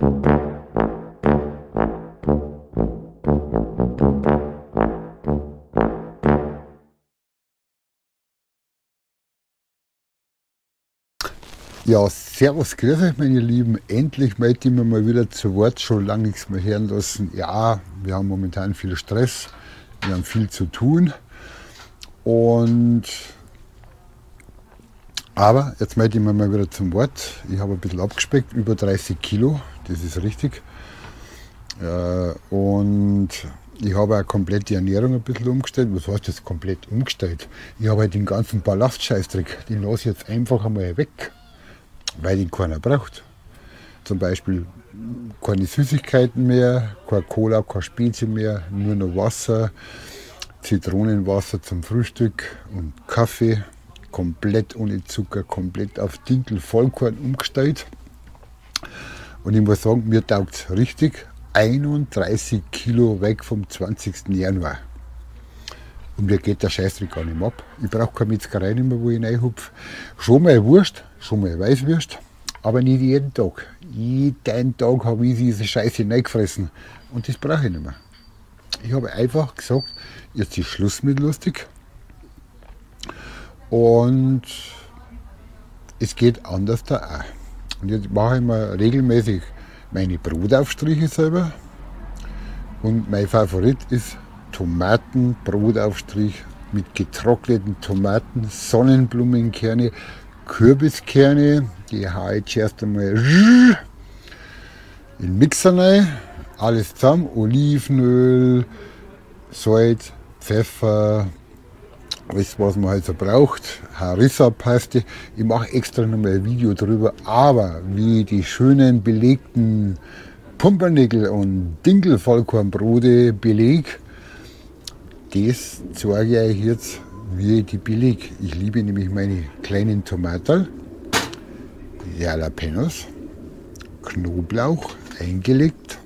Ja, servus, grüß euch meine Lieben. Endlich melde ich mich mal wieder zu Wort, schon lange nichts mehr hören lassen. Ja, wir haben momentan viel Stress, wir haben viel zu tun. Aber jetzt melde ich mich mal wieder zum Wort. Ich habe ein bisschen abgespeckt, über 30 Kilo, das ist richtig. Und ich habe auch komplett die Ernährung ein bisschen umgestellt. Was heißt das komplett umgestellt? Ich habe halt den ganzen Ballastscheißdreck, den lasse ich jetzt einfach einmal weg, weil den keiner braucht. Zum Beispiel keine Süßigkeiten mehr, keine Cola, keine Spezi mehr, nur noch Wasser, Zitronenwasser zum Frühstück und Kaffee, komplett ohne Zucker, komplett auf Dinkel Vollkorn umgestellt. Und ich muss sagen, mir taugt's richtig. 31 Kilo weg vom 20. Januar. Und mir geht der Scheißdreck gar nicht mehr ab. Ich brauch keine Metzgerei nicht mehr, wo ich reinhupf. Schon mal Wurst, schon mal Weißwurst, aber nicht jeden Tag. Jeden Tag hab ich diese Scheiße reingefressen. Und das brauch ich nicht mehr. Ich habe einfach gesagt, jetzt ist Schluss mit lustig. Und es geht anders da auch. Und jetzt mache ich mir regelmäßig meine Brotaufstriche selber. Und mein Favorit ist Tomatenbrotaufstrich mit getrockneten Tomaten, Sonnenblumenkerne, Kürbiskerne, die hau ich zuerst einmal in den Mixer rein, alles zusammen, Olivenöl, Salz, Pfeffer, alles was man halt so braucht, Harissa-Paste. Ich mache extra nochmal ein Video drüber, aber wie die schönen belegten Pumpernickel und Dinkelvollkornbrote beleg, das zeige ich euch jetzt, wie ich die beleg. Ich liebe nämlich meine kleinen Tomaten, die Jalapenos, Knoblauch eingelegt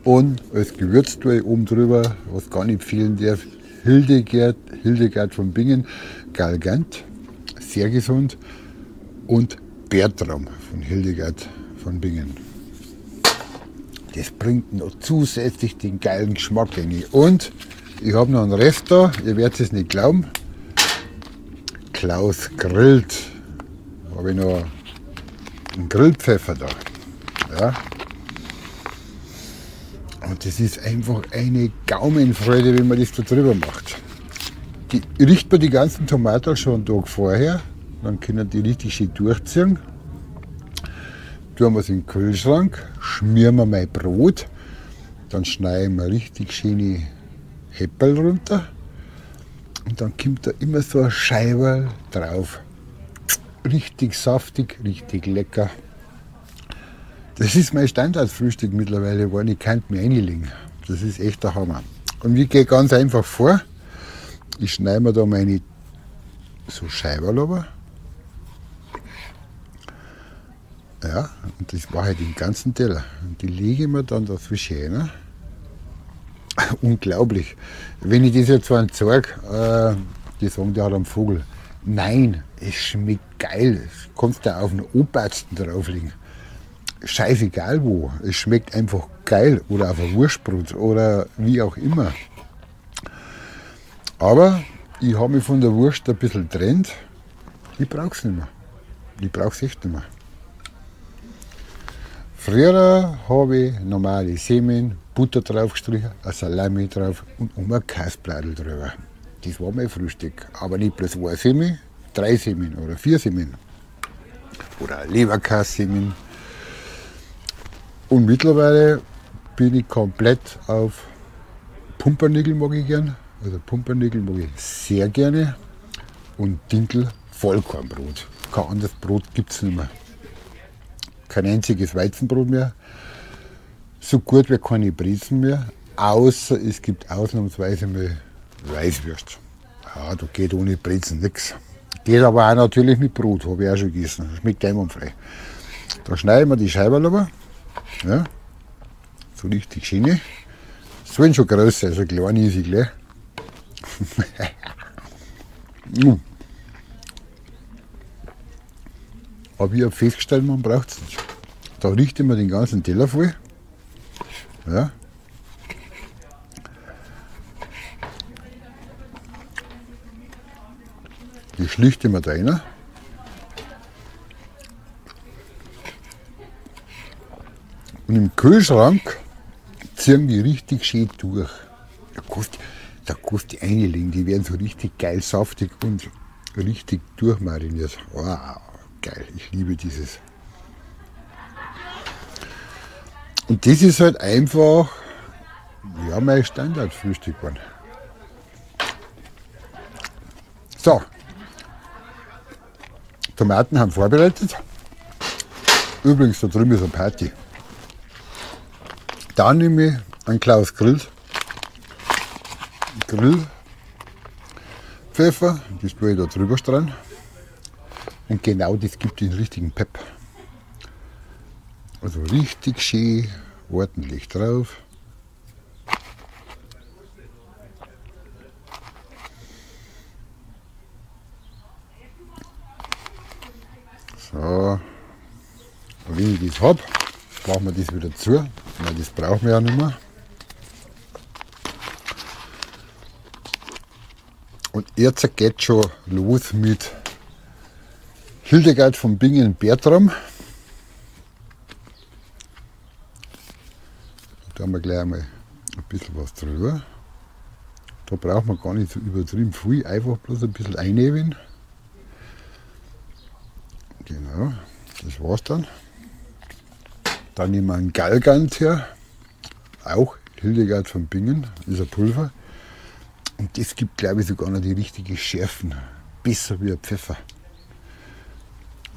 und als Gewürz tue ich oben drüber, was gar nicht fehlen darf, Hildegard von Bingen, Galgant, sehr gesund, und Bertram von Hildegard von Bingen. Das bringt noch zusätzlich den geilen Geschmack rein. Und ich hab noch einen Rest da, ihr werdet es nicht glauben. Klaus grillt. Da hab ich noch einen Grillpfeffer da. Ja. Und das ist einfach eine Gaumenfreude, wenn man das da drüber macht. Die riecht man die ganzen Tomaten schon einen Tag vorher, dann können die richtig schön durchziehen. Tun wir es in den Kühlschrank, schmieren wir mein Brot, dann schneiden wir richtig schöne Häppel runter und dann kommt da immer so ein Scheiberl drauf. Richtig saftig, richtig lecker. Das ist mein Standardfrühstück mittlerweile geworden, ich kann mir reinlegen. Das ist echt der Hammer. Und ich gehe ganz einfach vor, ich schneide mir da meine so Scheiberl runter. Ja, und das mache ich den ganzen Teller. Und die lege ich mir dann dazwischen rein. Unglaublich. Wenn ich das jetzt so einen zeig, die sagen, der hat einen Vogel. Nein, es schmeckt geil. Das kannst du auch auf den Obersten drauflegen. Scheißegal wo. Es schmeckt einfach geil. Oder auf ein Wurstbrot oder wie auch immer. Aber ich habe mich von der Wurst ein bisschen getrennt. Ich brauch's nicht mehr. Ich brauch's echt nicht mehr. Früher habe ich normale Semmeln, Butter draufgestrichen, eine Salami drauf und um ein Käsebladel drüber. Das war mein Frühstück. Aber nicht bloß eine Semmel, 3 Semmeln oder 4 Semmeln. Oder Leberkässemmeln. Und mittlerweile bin ich komplett auf Pumpernickel mag ich gern. Also Pumpernickel mag ich sehr gerne. Und Dinkel Vollkornbrot. Kein anderes Brot gibt's nicht mehr. Kein einziges Weizenbrot mehr, so gut wie keine Brezen mehr, außer es gibt ausnahmsweise mal Weißwürst. Ja, da geht ohne Brezen nix. Geht aber auch natürlich mit Brot, hab ich auch schon gegessen. Schmeckt einwandfrei. Da schneiden wir die Scheiben runter. Ja, so richtig schöne. Sollen schon groß sein, so klein ist sie gleich. Aber ich hab festgestellt, man braucht's nicht. Da richten wir den ganzen Teller voll. Ja. Die schlichten wir da rein. Und im Kühlschrank ziehen die richtig schön durch. Da kannst du einlegen, die werden so richtig geil saftig und richtig durchmariniert. Wow, geil, ich liebe dieses. Und das ist halt einfach, ja, mein Standardfrühstück geworden. So, Tomaten haben vorbereitet. Übrigens, da drüben ist eine Party. Da nehme ich einen Klaus Grill. Grillpfeffer, das tue ich da drüber streuen. Und genau das gibt den richtigen Pep. Also richtig schön, ordentlich drauf. So, und wenn ich das habe, machen wir das wieder zu, weil das brauchen wir ja nicht mehr. Und jetzt geht schon los mit Hildegard von Bingen Bertram. Da haben wir gleich einmal ein bisschen was drüber. Da braucht man gar nicht so übertrieben viel, einfach bloß ein bisschen einnehmen. Genau, das war's dann. Dann nehmen wir einen Galgant her, auch Hildegard von Bingen, ist ein Pulver. Und das gibt, glaube ich, sogar noch die richtige Schärfen. Besser wie ein Pfeffer.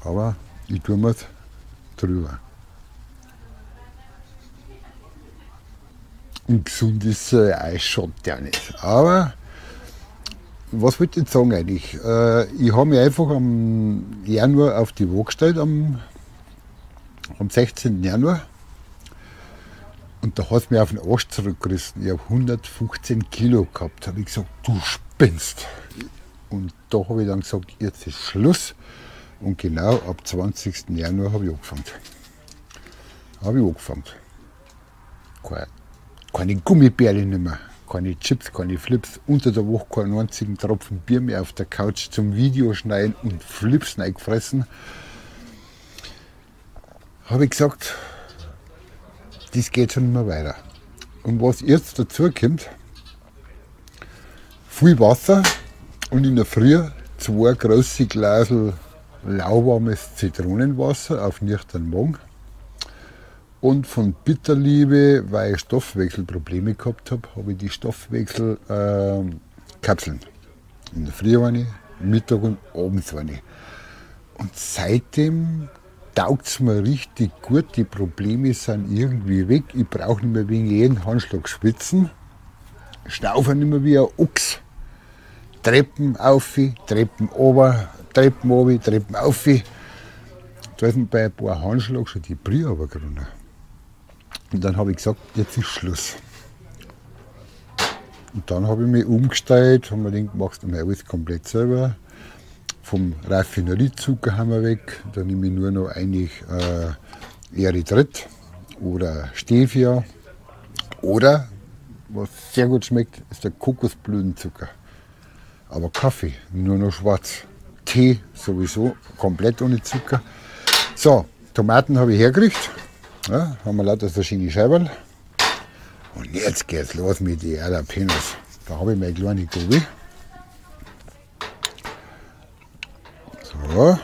Aber ich tue mir's drüber. Und gesund ist auch schon der nicht. Aber was wollte ich jetzt sagen eigentlich? Ich habe mich einfach am Januar auf die Waage gestellt, am 16. Januar. Und da hat es mich auf den Arsch zurückgerissen. Ich habe 115 Kilo gehabt. Da habe ich gesagt, du spinnst. Und da habe ich dann gesagt, jetzt ist Schluss. Und genau ab 20. Januar habe ich angefangen. Keine Gummibärchen mehr, keine Chips, keine Flips. Unter der Woche keinen einzigen Tropfen Bier mehr auf der Couch zum Videoschneiden und Flips reingefressen. Habe ich gesagt, das geht schon immer weiter. Und was jetzt dazu kommt, viel Wasser und in der Früh 2 große Glasel lauwarmes Zitronenwasser auf nüchternen Magen. Und von Bitterliebe, weil ich Stoffwechselprobleme gehabt habe, habe ich die Stoffwechselkapseln. In der Früh eine, Mittag und abends eine. Und seitdem taugt es mir richtig gut, die Probleme sind irgendwie weg. Ich brauche nicht mehr wegen jedem Handschlag schwitzen. Schnaufe nicht mehr wie ein Ochs. Treppen auf, Treppen runter, Treppen runter, Treppen auf. Da ist mir bei ein paar Handschlag schon die Brühe runtergegangen. Und dann habe ich gesagt, jetzt ist Schluss. Und dann habe ich mich umgestellt, habe mir gedacht, machst du mal alles komplett selber. Vom Raffineriezucker haben wir weg, da nehme ich nur noch eigentlich Erythrit oder Stevia. Oder, was sehr gut schmeckt, ist der Kokosblütenzucker. Aber Kaffee, nur noch schwarz. Tee sowieso, komplett ohne Zucker. So, Tomaten habe ich hergekriegt. Ja, haben wir lauter so schöne Scheiberl. Und jetzt geht's los mit den Jalapenos. Da habe ich meine kleine Gabel. So,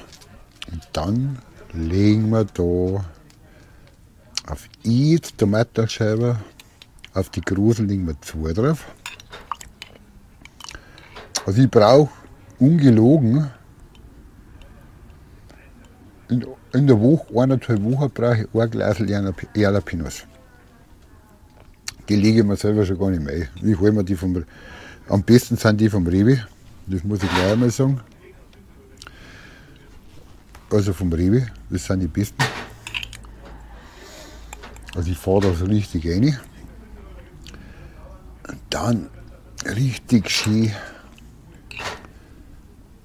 und dann legen wir da auf jede Tomatenscheibe, auf die großen legen wir 2 drauf. Also ich brauche ungelogen in der Woche, 1,5 Wochen brauche ich ein Glas Jalapenos. Die lege ich mir selber schon gar nicht mehr ein. Ich hole mir die vom, am besten sind die vom Rewe, das muss ich gleich einmal sagen. Also vom Rewe, das sind die besten. Also ich fahre da so richtig rein. Und dann richtig schön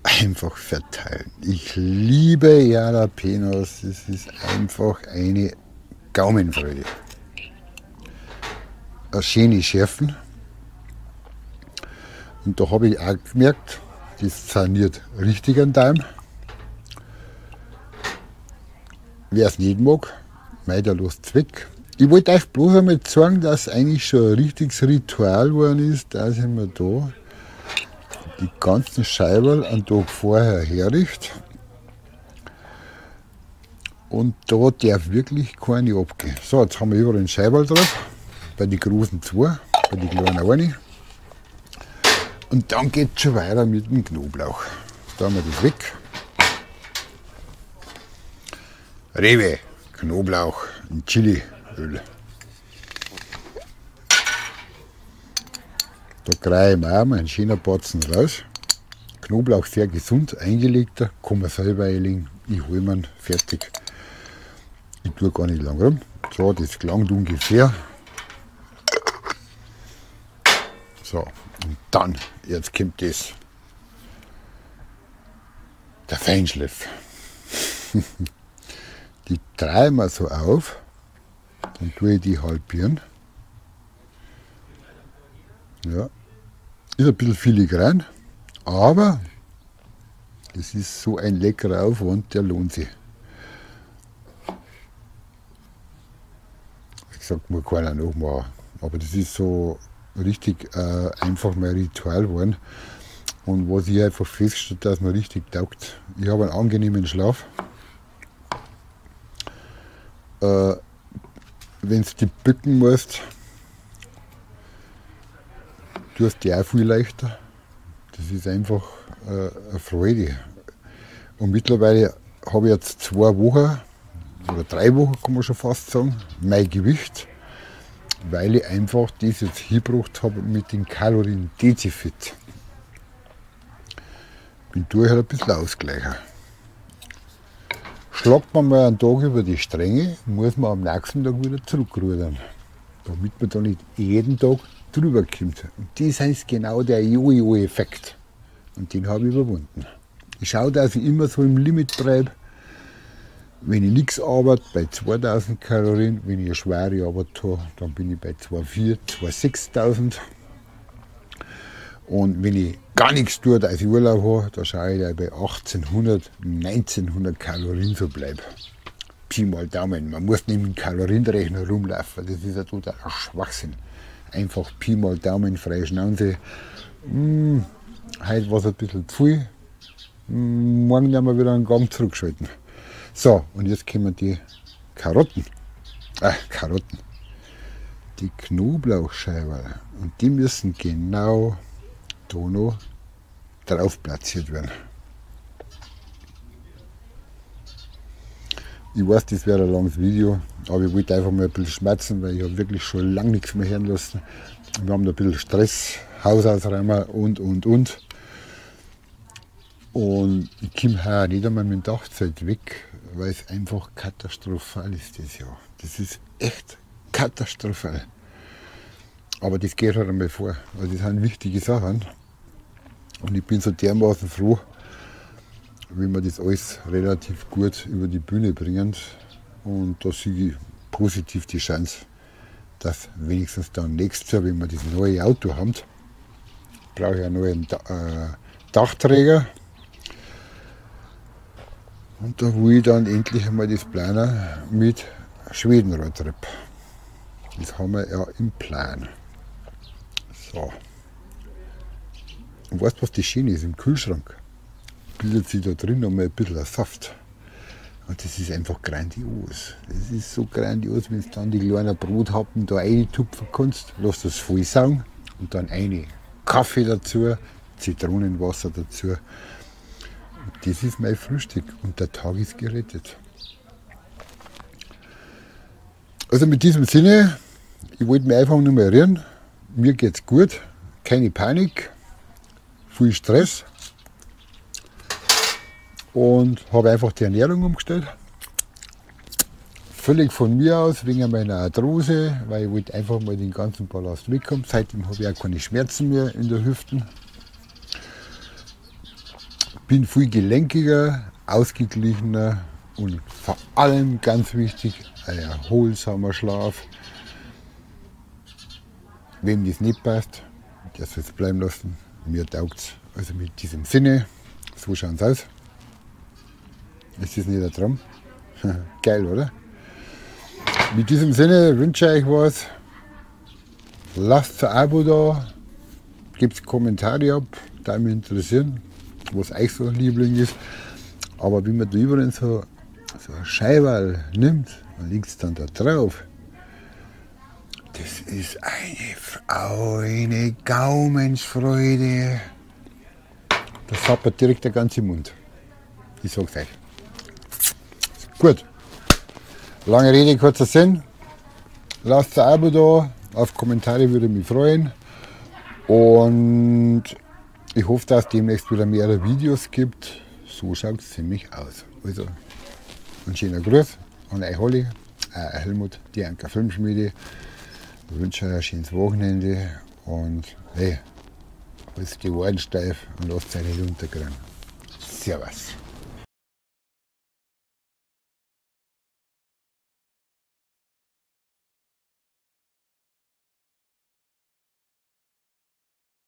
einfach verteilen. Ich liebe Jalapenos, es ist einfach eine Gaumenfreude. Eine schöne Schärfen. Und da habe ich auch gemerkt, das saniert richtig an Darm. Wer es nicht mag, mei, der lasst es weg. Ich wollte euch bloß einmal zeigen, dass eigentlich schon ein richtiges Ritual geworden ist, dass ich mir da die ganzen Scheiberl einen Tag vorher herrichte. Und da darf wirklich keine abgehen. So, jetzt haben wir überall einen Scheiberl drauf. Bei den großen zwei, bei den kleinen eine. Und dann geht es schon weiter mit dem Knoblauch. Da haben wir das weg. Rewe, Knoblauch und Chiliöl. Da greife ich mir auch mal einen schönen Batzen raus. Knoblauch sehr gesund, eingelegter, kann man selber einlegen. Ich hole mir fertig. Ich tue gar nicht lang rum. So, das gelangt ungefähr. So, und dann, jetzt kommt das. Der Feinschliff. Die drehe ich mir so auf, dann tue ich die halbieren. Ja, ist ein bisschen filigran, aber es ist so ein leckerer Aufwand, der lohnt sich. Wie gesagt, muss keiner nachmachen, aber das ist so richtig einfach mein Ritual geworden. Und was ich einfach festgestellt habe, dass mir richtig taugt. Ich habe einen angenehmen Schlaf. Wenn du dich bücken musst, tust du dich auch viel leichter. Das ist einfach eine Freude. Und mittlerweile habe ich jetzt 2 Wochen oder 3 Wochen, kann man schon fast sagen, mein Gewicht, weil ich einfach das jetzt hingebracht habe mit dem Kaloriendefizit. Bin durch halt ein bisschen ausgleichen. Schlagt man mal einen Tag über die Stränge, muss man am nächsten Tag wieder zurückrudern, damit man da nicht jeden Tag drüber kommt. Und das ist genau der Jojo-Effekt. Und den habe ich überwunden. Ich schaue, dass ich immer so im Limit bleibe. Wenn ich nichts arbeite, bei 2000 Kalorien. Wenn ich eine schwere Arbeit habe, dann bin ich bei 2.400, 2.600. Und wenn ich gar nichts tue, dass ich Urlaub habe, da schaue ich, dass ich bei 1800, 1900 Kalorien so bleibe. Pi mal Daumen. Man muss nicht mit dem Kalorienrechner rumlaufen, das ist ja totaler Schwachsinn. Einfach Pi mal Daumen, freie Schnauze. Heute war es ein bisschen zu viel. Morgen werden wir wieder einen Gang zurückschalten. So, und jetzt kommen die Karotten. Karotten. Die Knoblauchscheiben. Und die müssen genau da noch drauf platziert werden. Ich weiß, das wäre ein langes Video, aber ich wollte einfach mal ein bisschen schmerzen, weil ich habe wirklich schon lange nichts mehr hören lassen. Wir haben da ein bisschen Stress, Haus ausräumen und. Und ich komme heuer nicht einmal mit dem Dachzelt weg, weil es einfach katastrophal ist das Jahr. Das ist echt katastrophal. Aber das geht halt einmal vor, weil das sind wichtige Sachen. Und ich bin so dermaßen froh, wenn wir das alles relativ gut über die Bühne bringen. Und da sehe ich positiv die Chance, dass wenigstens dann nächstes Jahr, wenn wir das neue Auto haben, brauche ich einen neuen Dachträger. Und da will ich dann endlich einmal das planen mit Schweden-Roadtrip. Das haben wir ja im Plan. So. Und weißt du, was das Schöne ist? Im Kühlschrank bildet sich da drin noch mal ein bisschen Saft. Und das ist einfach grandios. Das ist so grandios, wenn du dann die kleinen Brothappen da reintupfen kannst. Lass das voll saugen und dann eine Kaffee dazu, Zitronenwasser dazu. Und das ist mein Frühstück und der Tag ist gerettet. Also mit diesem Sinne, ich wollte mich einfach nur mal erinnern, mir geht's gut, keine Panik, viel Stress und habe einfach die Ernährung umgestellt. Völlig von mir aus, wegen meiner Arthrose, weil ich wollte einfach mal den ganzen Ballast wegkommen. Seitdem habe ich auch keine Schmerzen mehr in der Hüften. Bin viel gelenkiger, ausgeglichener Und vor allem ganz wichtig, ein erholsamer Schlaf. Wem das nicht passt, der soll es bleiben lassen. Mir taugt's. Also mit diesem Sinne, so schaut's aus. Ist das nicht ein Traum? Geil, oder? Mit diesem Sinne wünsche ich euch was. Lasst ein Abo da, gebt Kommentare ab, da mich interessieren, was euch so ein Liebling ist. Aber wie man da überall so ein Scheiberl nimmt und legt es dann da drauf, das ist eine Gaumensfreude. Das sappert direkt der ganze Mund. Ich sag's euch. Gut. Lange Rede, kurzer Sinn. Lasst ein Abo da. Auf Kommentare würde ich mich freuen. Und ich hoffe, dass es demnächst wieder mehrere Videos gibt. So schaut es ziemlich aus. Also, ein schöner Gruß an euch alle. Helmut, die Anker Filmschmiede. Ich wünsche euch ein schönes Wochenende und hey, haltet die Ohren steif und lasst euch nicht unterkriegen. Servus.